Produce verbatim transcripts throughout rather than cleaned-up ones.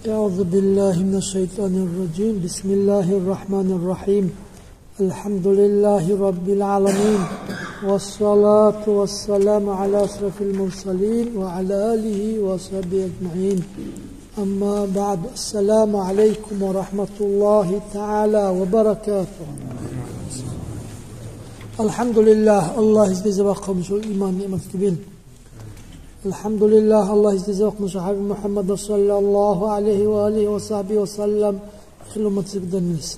أعوذ بالله من الشيطان الرجيم. بسم الله الرحمن الرحيم. الحمد لله رب العالمين. والصلاة والسلام على أشرف المرسلين وعلى آله وصحبه أجمعين. أما بعد. السلام عليكم ورحمة الله تعالى وبركاته. الحمد لله. الله يجزاكم شو إيمان نعمة كبير. الحمد لله، الله يجزاكم شو حبيب محمد صلى الله عليه وآله وصحبه وسلم. Хилумат зибданнис.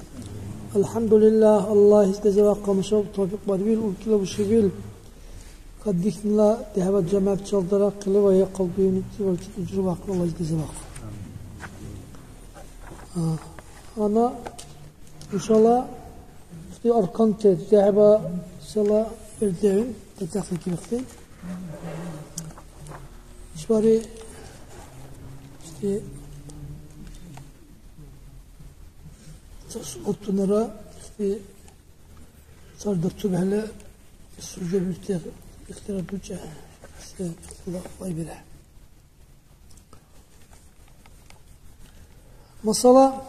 الحمد لله، الله يجزاكم شو توفيق барвил, уркила бушибил. Кадихнила дяхӀба жамягӀят чалдара хъили ва я калбиуни ва ужра бахъ, الله يجزاكم. А, ана, иншалла, ишди арканти дяхӀба села бердевин, татахли кибихти. Ишбари, ишди, цас уртунара, ишди, цар датурхӀели, сужа бирти, ихтира дучӀа, се, ихтила вайбира. Масала,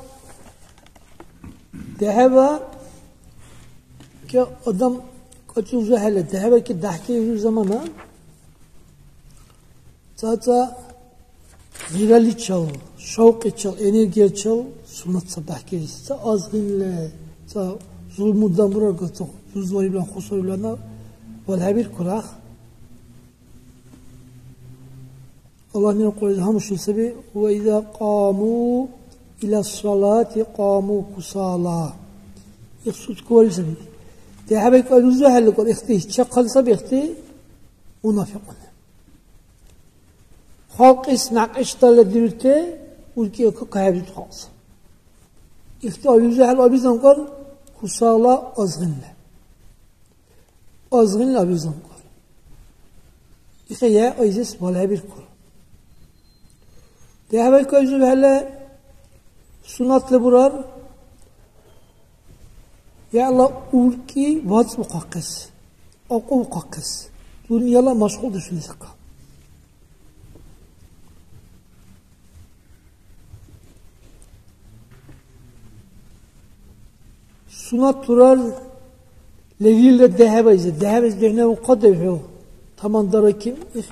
дяхӀяба ке адам качилзухӀели, дяхӀяба ке дяхӀкайзур замана, цаца гъираличил, шавкьичил, энергиячил суннат саб дяхӀкайзур. Ца азгъинле, ца зулму дамурарга, ца зузларибла, хусарибла валхӀебиркур, ах. Аллагьни Кьуръайзиб гьамушили саби: «Ва иза кьаму иля салати кьаму кусала». Их сутка варили саби. ДяхӀяба кьаллизухӀели кьар ихти чехъали саби ихти мунафикьуни. Халкьис някьиштала дирути уркӀи кахӀебирути халкьс. Ихти аллизухӀели абизан кьар кусала азгъинли. Азгъин абизан кьар. Ихъа я айзес балхӀебиркур. ДяхӀяба кайзурхӀели суннатли бурар, яла уркӀи вацӀбухъахъес, акьубухъахъес, дунъяла машгьурдешуни сака. Суннат турар лерилра дехӀебайза, дехӀебайза дехӀнавухъа девхӀу. Тамандара ким их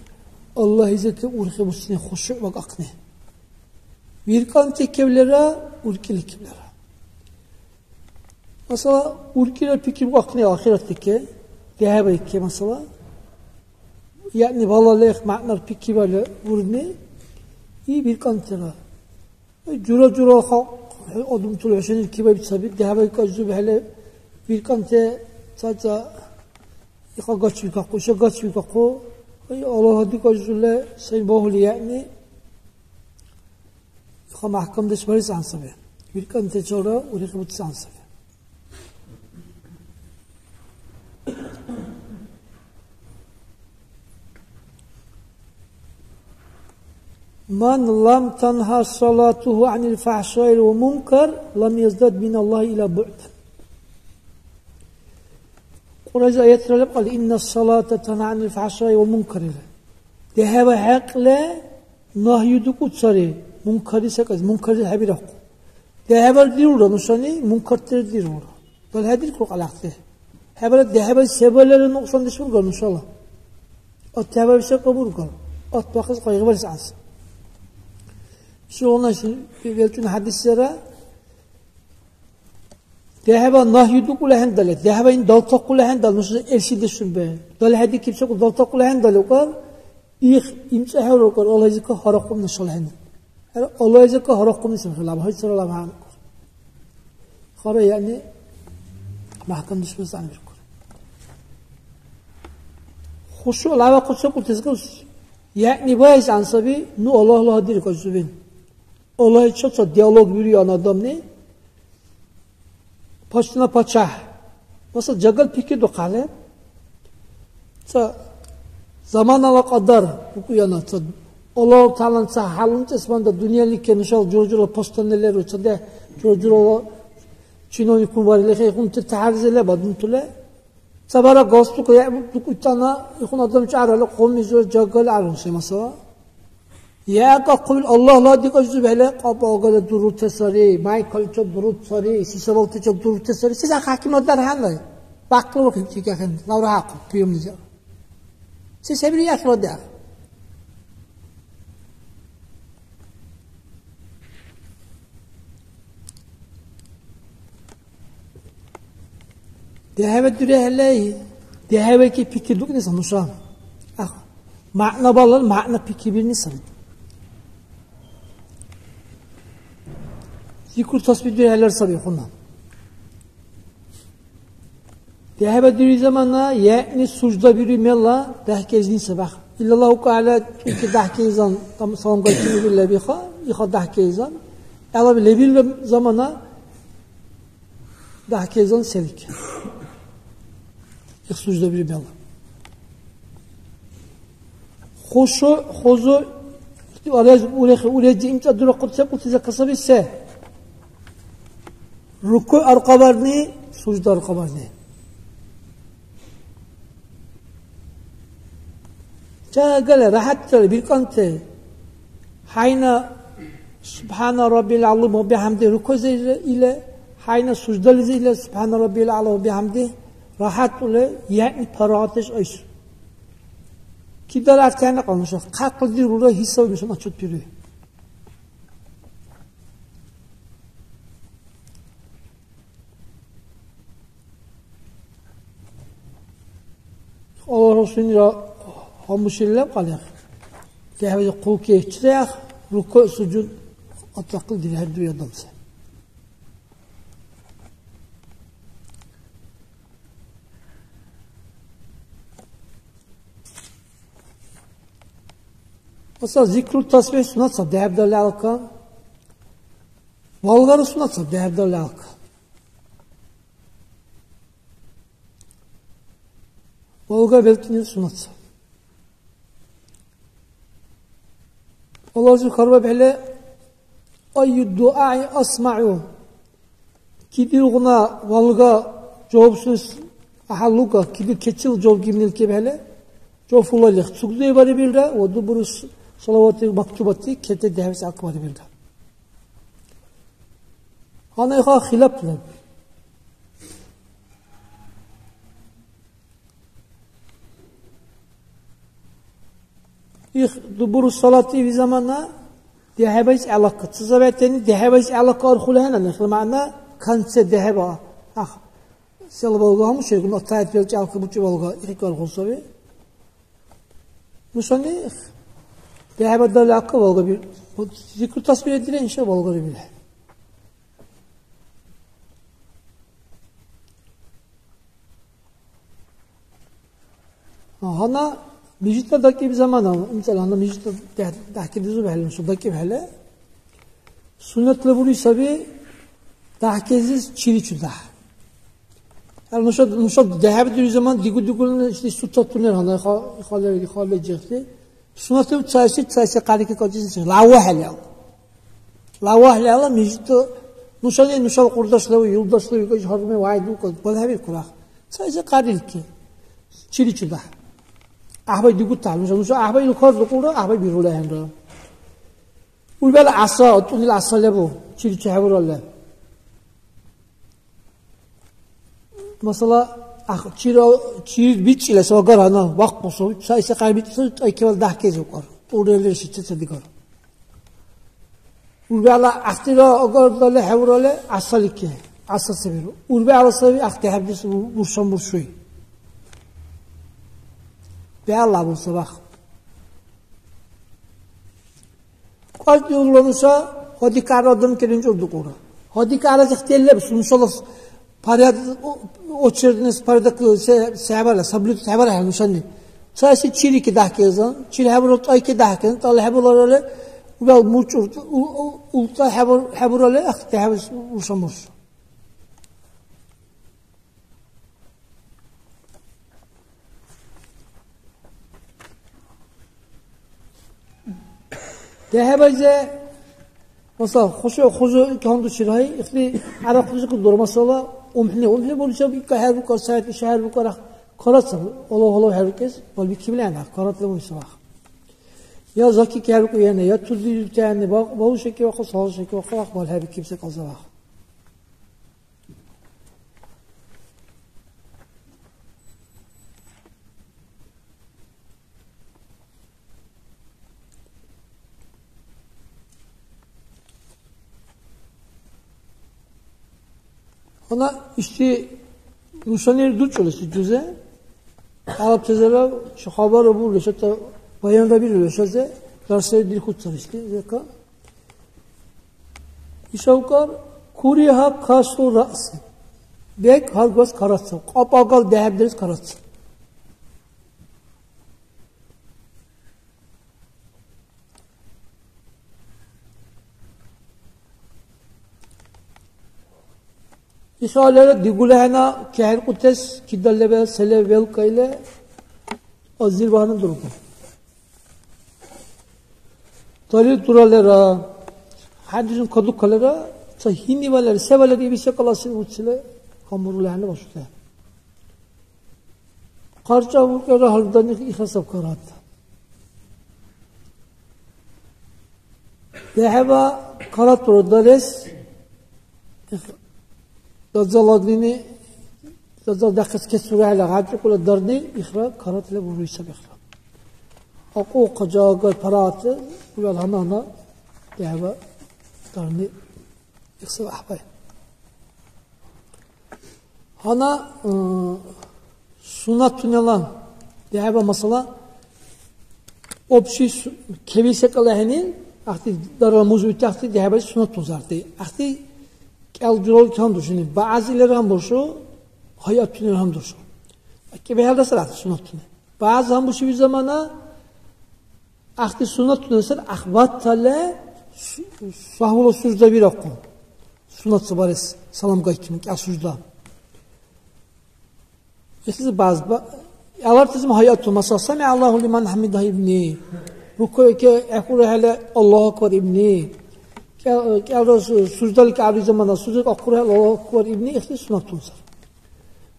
Аллагьизирти урхи буцни хушуъ вакӀахъни. ВиркӀанти кевлера, уркӀили кевлера. Масала, уркӀира пикрибухъахъни ахиратти ке, дехӀебайке, масала. Яъни балалихъ мягӀнар пикрибали бурни, и виркӀантира. Ай, жура-жура халкь, хӀу адамтала хӀушани кибаиб саби, дяхӀяба кайзубхӀели, виркӀанти ца-ца иха гачвикахъу, иша гачвикахъу. Ай, Аллагьди кайзули сай багьули, яъни, иха мяхӀкамдеш барес гӀян саби. ВиркӀантачалра урехи буцес гӀян саби. من لم تنه صلاته عن الفحشاء والمنكر لم يزدد من الله إلا بعدا. Кьуръайзиб аятра лебкьалли, إن الصلاة تنهى عن الفحشاء والمنكر. ДехӀеба хӀекьле нагьюдукӀу сари, мункарли секӀал, мункарли хӀебирахъу. ДехӀебар дирулра нушани, мункартира дирулра. ДалхӀедиркур къалахъти. ХӀебарад дехӀебар се балалра нукьсандеш бургар нушала? От дехӀебар секӀал бургар? От бахъес къайгъибарес гӀяз. Ши валнаши велчӀун хӀядисра, дехӀеба нагьи дукӀули хӀендали, дехӀеба ин далтахъули хӀендали, нуша эрсидешунбе. ДалхӀедикиб секӀал далтахъули хӀендали, укӀар, их имцӀахӀевра, укӀар, Аллагьизика гьарахъумна шалхӀена. ХӀера, Аллагьизика гьарахъумни сабхӀелаб, гьайсаралаб гьанкӀур. Хара, яъни, мяхӀкамдеш бес гӀянбиркур. Хушу лявахъуси кӀутес гавси. Яъни, баэс гӀян саби, ну Аллагьла гьадири кайсубен. Аллагьича ца диалог вируян адамни, пачна пачагь. Масала, жагал пикридухъали, ца заманала кьадар букӀуяна, ца Аллагьу ТагӀялан ца хӀялумцӀес банда дунъялике нушала жура-журала постаннелеру, ца дехӀ жура-журала чиновникун варили хӀейхъунти тяхӀярзи леб адамтули. Ца бара галстук леб дукӀутана, ихъун адам чарали хъумизур жагали аргъуси, масала. Я кахъули Аллагьла дикӀа жузубхӀели, къапӀагара дурути сари, майкаличил дурути сари, си сабабтачил дурути сари, сиса хӀякимла дархьалай. Бахъли вахиб чикахъен, лавра хӀякьу, приёмнизи. Се сабри яшла дяхъ. ДехӀева дурехӀелай, дехӀеваки пикри дукӀни ца нуша. Ах, мягӀна балал мягӀна пикрибирни саби. Зикру тасбихӀ дурехӀелар саби хъуна. ДехӀеба дири замана, яъни сужда бири мелла дяхӀкайзни сабах. Иллаллаху кьяла тӀуки дяхӀкайзан, там салам гайчи бири лебиха, иха дяхӀкайзан. ГӀелаби лебилра замана, дяхӀкайзан селик. Их сужда бири мелла. Хушу, хузу, урез, урехи, урези имцӀа дурахъути секӀулти закасаби се? Руку аркьабарни, сужда аркьабарни. Чагала рахӀятла биркӀанти. ХӀяйна субхӀяна раббил гӀялим ва бихӀямди рукузи или, хӀяйна суждализи или субхӀяна раббил гӀяла ва бихӀямди рахӀятули, яъни парагъатдеш айсу. Кибдала аркьяна кьалнуша, хъахъли дирулра хӀисав нушан отчет бируй. Аллагьла Расулра гьамушили леб кьалли, дехӀвизи хъулки чеяхъ, рукуъ, сужуд атахъили дирхӀердури адамси. Аса зикру тасбихӀ суннат саб дехӀбдали алка. Болгар суннат саб дехӀбдали алка. Балга белкӀни суннат саб. Аллагьзи хьарбаибхӀели, айю дугӀяи асмагӀу. Кидилгъуна валга жавабсунес гӀяхӀял луга, киди кецил жаваб гибнил кебхӀели, жаваб фулалихъ. Цугдуй барибилра ва дубурус салавати мактубати кете дехӀвис гӀяхӀбарибилра. Гьанна иха хилаф леб. Их дубуру салати ви замана дехӀебайс гӀелакка. Ца забайтани дехӀебайс гӀелакка архули хӀена, нехла мягӀна конце дехӀеба. Ах, села балга гьамушегуна, тайт белчӀалка бучӀи балга, ихик архул саби. Нушани дехӀеба дали акка балга бир. Зикру тасбихӀ дила, инша балга бир. Гьанна мижитла дакӀиб замана, имцӀала гьанна мижитла дяхӀ-, дяхӀкидизу бехӀели, нуша дакӀибхӀели, суннатла бури саби дяхӀкедиз чили чудагь. Гьар нуша, нуша дяхӀяби дури замана дигу-дигули ишди сутатунер гьанна иха-, ихала, ихала жагьти. Суннатли цайси, цайси къарики качиси лавахӀели ал. ЛавахӀлала мижиту нушани, нушала къурдаш леви, юлдаш леви, иш гьарме вайдулка, балхӀебиркур ах. Ца изи кьарилки. Чили чудагь. ГӀяхӀбай дигутагь. Нуша, нуша гӀяхӀбай лукар дукулра, гӀяхӀбай бирули ахӀенра. Урбала гӀяса, тӀунила гӀяса лебу, чили чехӀебуралли. Масала, ах, чира, чир бичила сагар гьана, вахъхӀусу, ца изи кьар бичила, тӀайкивал дяхӀкези укар. ТӀуррели шичи ца дигар. Урбала ахтира агардали хӀеврали гӀясалики, гӀяса се биру. Урбала саби ахти хӀебдис буршан буршуй. БегӀла бурсабах. Кьажди урла нуша гьадикьара адам килинчӀур дукьура. Гьадикьара зехтеллеб, нушала Поряд-, о-, очередность порядок, э, се-, се хӀебарахӀе, соблюдать хӀебарахӀе нушани. Цаэси чирики дяхӀкайзан, чир хӀебурал тӀайки дяхӀкайзан, тӀала хӀебуларали, убал мурчӀур, у-, у-, ултӀа хӀебур-, хӀебурали, ахъти хӀебис уршамурш. ДехӀебайзе, масала, хушу-, хузу кандучир гьай, ихди гӀяракьлизикӀ дура, масала, умхӀни, умхӀни бурчаб, икка хӀербукӀар, сайт иша хӀербукӀар, карат саб, олов-олов хӀербукӀес, балбикибли гӀяна, каратла буйсабах. Я заки кяркьу яна, я тузирутяни, ба-, балу шекивахъу, сала шекивахъу, ахъ балхӀебикибси къазавахъ. Гьанна ишди нушани дучӀули се жузе? ГӀярабтазира чи хабар бурили, хӀятта баянра бирули, хӀязе дарсри дирхуцар ишди, зека. Ишавкар куриха касру раъси. БекӀ гьаргвас карацав, кьапӀагал дехӀебдарес карацав. Ишалара дигули хӀяна кехӀеркӀутес кидал лебал се леб велкӀа или азир багьандан дургу. Талир дуралера, хӀядуршин кадукалера, ца гьинивалера, се валера иби секӀал асил уцили гьамурули хӀяна башути. Хъарча уркӀера гьаргдани ихасаб карат. ДехӀеба каратура дарес дазаладнини, дазал дахъес кесурехӀела гъянчикӀула дарни ихра карат леб уруй саб ихра. Акьу хъажагар парагъатли урал гьанна-гьанна дехӀеба дарни ихсаб гӀяхӀбай. Гьанна, э, суннатунала дехӀеба масала, общий су-, кеби секӀал ахӀенил, ахъти дарала музуйти ахъти дехӀебази суннатунсарти. Ахъти кӀел журалути гьандуршуни, бягӀязи лер гьанбуршу, гьайатунира гьандуршу. КӀебхӀелра сари ахъти суннатуни. БягӀязи гьанбуршиби замана, ахъти суннатуни сари, ахъ баттала су-, сагьвула сужда бирахъу. Суннат сабарес салам гайкина, кӀел сужда. Ихлизи баз ба-, алартизим гьайату, масала, «Сами Аллаху лиман хӀямидаху» ибни. РукугӀе ке-, гӀехӀурухӀели, «Аллаху акбар» ибни. КӀел-, кӀелра су-, суждали кӀарли замана, сужда ахъурухӀели, «Аллаху акбар» ибни, ихлис суннатун сар.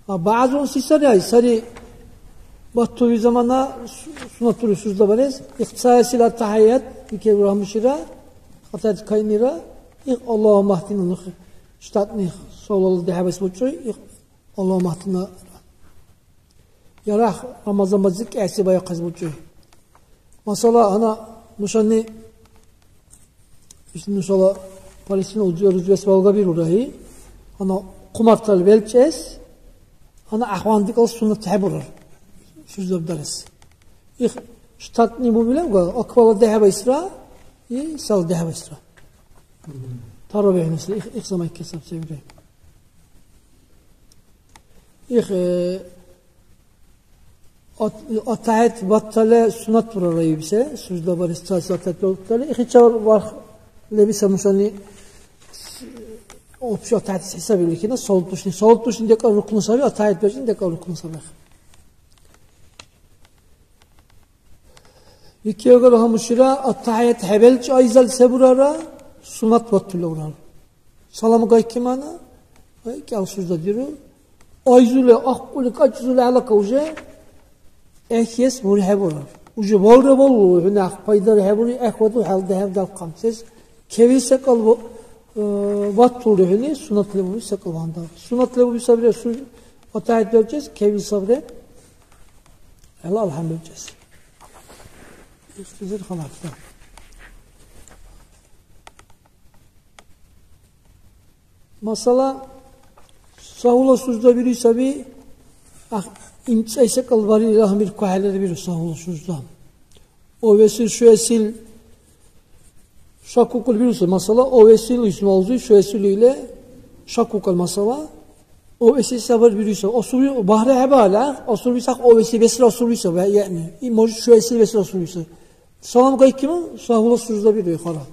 А базунси сари, ай, сари баттули замана су-, суннатули сужда барес, ихцаэсил аттахӀият, икебра гьамушира, хатад кайнира, их Аллаху махтина нух, штатни, солал дехӀебас бучӀуй, их Аллагьу махтина. Ярагъ Рамазан базир кьяси баяхъес бучӀуй. Масала, гьанна нушани, иш нушала Палестина узи-, рузбес валгабирулра, гьи? Гьанна хъумартал велчӀес, гьанна ахван дикӀал суннат хӀебурар. Суждабдарес. Их штатни бубилавга, аквала дехӀебайсра, и сал дехӀебайсра. ТаравихӀнисра, их, их замай кесаб се вири. Их, э, ат-, атахӀят баттала суннат бурара ибси, сужда барес цаэс атахӀят баттала. Ихичар варх лебиса нушани с-, общий атахӀят хӀисабили кина, салатдушни, салатдушни декӀар рукну саби, атахӀят бешни декӀар рукну саби. Икиагар гьамушира, аттахӀият хӀебелчӀ айзал се бурара, суннат батули урар. Салам гайкимана, ай, кӀел сужда диру. Айзули, ахъули, кӀачӀзули гьалака уже, эхес бури хӀебурар. Уже валра валу, хӀуни ахъ пайдара хӀебури, эхваду хӀял дехӀев далхъан. Сес кеви секӀал ва-, э, ватулри хӀуни, суннат лебуби секӀал ванда. Суннат лебуби сабри, су-, аттахӀият белчӀес, кеви сабри. ХӀела алхӀямдулчӀес. Ихтизир халафта. Масала, сагьула сужда бируй саби, ах, имцӀайса калбарили рахмиркухӀелира биру сагьула сужда. О весил шуэсил ШаккукӀули бируси масала, о весил ишмалзи шуэсил или шаккукӀал масала, о веси сабар бируси, асуби багьра хӀебала, асуби сах о веси весра асуби саби, яъни, и может шуэсил весра асуби саби. Салам гайкима, сагьула сужда бируй хара.